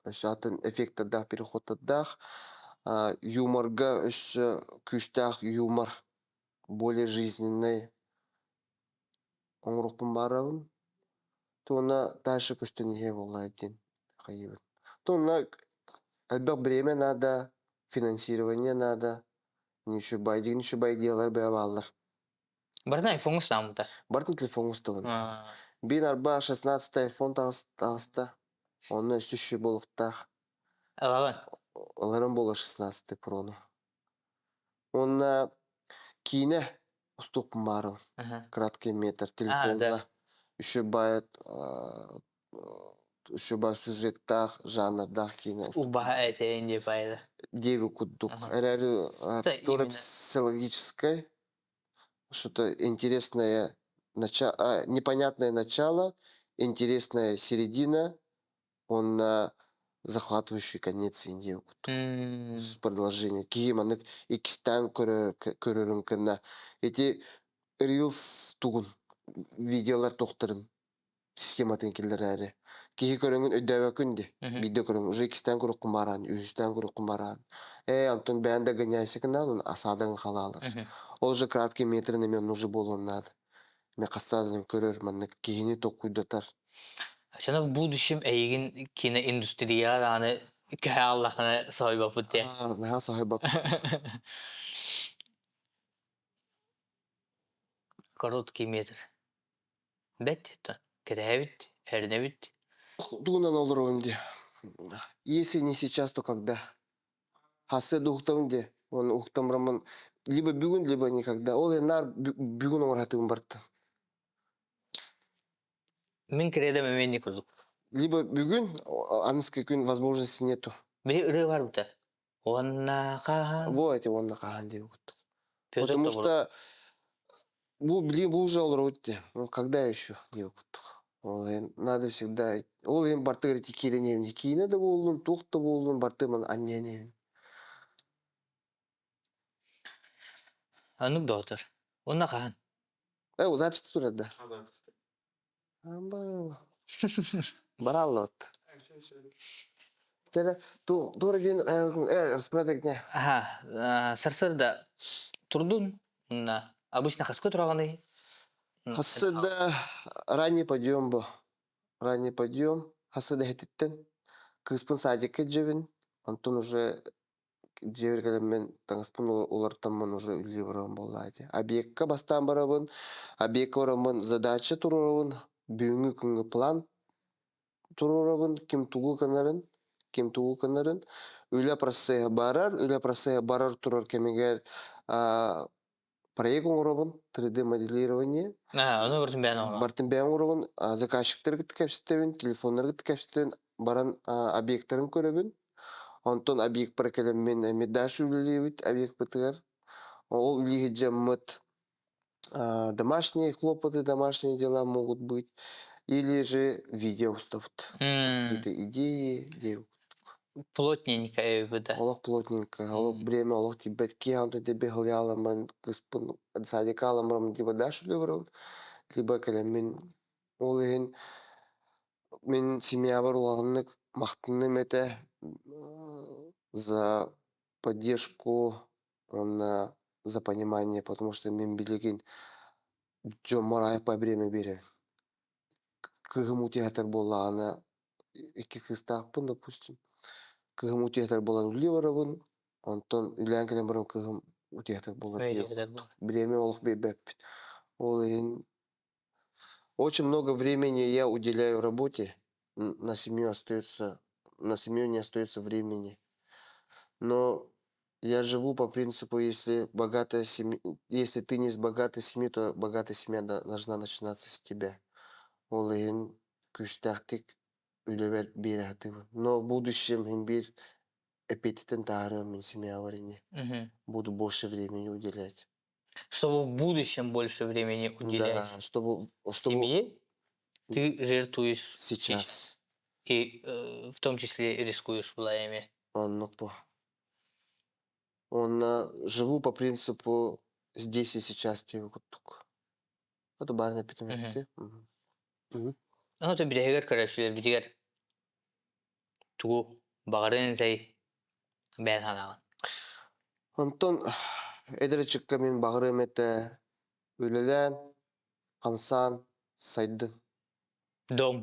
Өссө атын эффектардаах, переходтардаах. Юморга өссө күүстээх юмор, более жизненный оҥоруохпун баҕарабын. Туонна дальше көстөн иһиэ буоллаҕа диэн хайыыбын. Туонна элбэх бириэмэ наада, финансирование наада. Ничего ничего идеялар бэйэ бааллар. Барытын айфоҥҥа устааммыта. Барытын телефоҥҥа устабын. Биир арба 16 айфон таҕыста. Онно өссө үчүгэй буолуохтаах. Ылаҕын? Ыларым буолуо 16 прону. Уонна киинэ устуохпун баарым. Краткий метр телефонна. Еще баайт. Шуба сюжеттаах, жанрдаах киинэ Убаһа этэйин диye пайда. диэби курдук. Эрээри Именно. психологическое, что-то интересное, непонятное начало, интересная середина, он на захватывающий конец диye курдук. Продолжение. Киһи маннык иккистээн көрөрүн кынна. Ити Reels тугун видеолар тохторун систематын киллэрээри. Киһи көрөҥүн өйдөөбөккүн ди. Биирдэ көрөҥ уже иккистээн көрүөххүн бараан, үһүстээн көрүөххүн бараан. Ээ, онтон бэйэн да гоняйсыкынаан, он осадаҥ халаалар. Ол же краткий метр эмиэ онно уже буолуон наада. Мен хастаадан көрөр маннык киһини толкуйдатар. Чана в будущем эйигин киноиндустрияҕа даҕаны көһө аллахына соһуйбаппыт диye. Наһаа соһуйбаппыт. Короткий метр. Бэт диэттэн. Кэтэһэбит, эрэнэбит. Тугунан олоробун дии. Если не сейчас, то когда? Хассы да уһуктабын дии. Уонна уһуктан бараммын либо бүгүн, либо никогда. Ол иһин наар бүгүн оҥоро бартын. Мин кредом эмиэ не курдук. Либо бүгүн, аныскы күн возможности нету. Били ырыа бар бута. Уонна хаһан? Во эти уонна хаһан диye курдук. Потому что бу билигин бу уже олоробут дии. Ну когда еще диye курдук. Ол иһин надо всегда ол иһин бартыгар ити киирэн киинэ да буоллун, туох да буоллун бартыман анньан Аннык доҕотор. Уонна хаһан? Э, запись турар да. Бараллот. Тере туора диэн э Аха, сарсыарда турдун, обычно хаска тураҕыный? Хассыда ранний подъем бу. Ранний подъем. Хассыда хетиттен. Кыыспын садикка дьэбин. Онтон уже дьиэбэр кэлэммин таҥаспын уларытаммын уже үлэлии барабын буоллаа дии. Объекка бастаан барабын, объекка бараммын задача туруорабын, бүгүҥҥү күҥҥэ план туруорабын, ким тугу гынарын, ким тугу гынарын. Үлэ процеһа барар, үлэ процеһа барар турар кэмигэр проект оҥоробун, 3D моделирование. Аа, ону бартын бэйэн оҥоробун. Бартын бэйэн оҥоробун, заказчиктары кытта кэпсэтэбин, телефоннары кытта кэпсэтэбин, баран объектарын көрөбүн. Онтон объекпар кэлэммин эмиэ дальше үлэлиибит объекпытыгар. Ол үлэлии дьаммыт домашние хлопоты, домашние дела могут быть. Или же видео устабыт. Какие-то идеи, Плотненько эбит. Олох плотненько, олох время, олох тибет киһи тебе хыльяламан кыспын садика аламрам либо дальше үлэ либо кэлэммин ол иһин мин семьябар улаханнык махтанным этэ за поддержку уонна за понимание, потому что мин билигин дьоммор айпа время берем. Кыһым утуйатар буоллаҕына икки кыыстаахпын, допустим. Кыһым утуйатар буолан үлэлии барабын, онтон үлээн кэлэн баран кыһым утуйатар буолар Время олох биэрбэппит. Ол иһин очень много времени я уделяю работе, на семью остается, на семью не остается времени. Но я живу по принципу, если богатая семья, если ты не из богатой семьи, то богатая семья должна начинаться с тебя. Ол иһин күүстээхтик үлэбэр биэрэ сатыыбын. Но в будущем иһин биир эппиэтиттэн таһаарыам мин семьябар ини. Буду больше времени уделять. Чтобы в будущем больше времени уделять Да, чтобы семье, ты жертвуешь сейчас. И в том числе рискуешь былаями. Оннук бу. Онно живу по принципу здесь и сейчас диэби курдук. Это баарына эппитим эбити. Ну, то бирэһигэр көрөөччүлэрбитигэр тугу баҕарын сэй бэйэн санааҕын. Онтон эдэр ыччакка мин баҕарыам этэ үлэлээн, хамсаан, сайдын. Дом.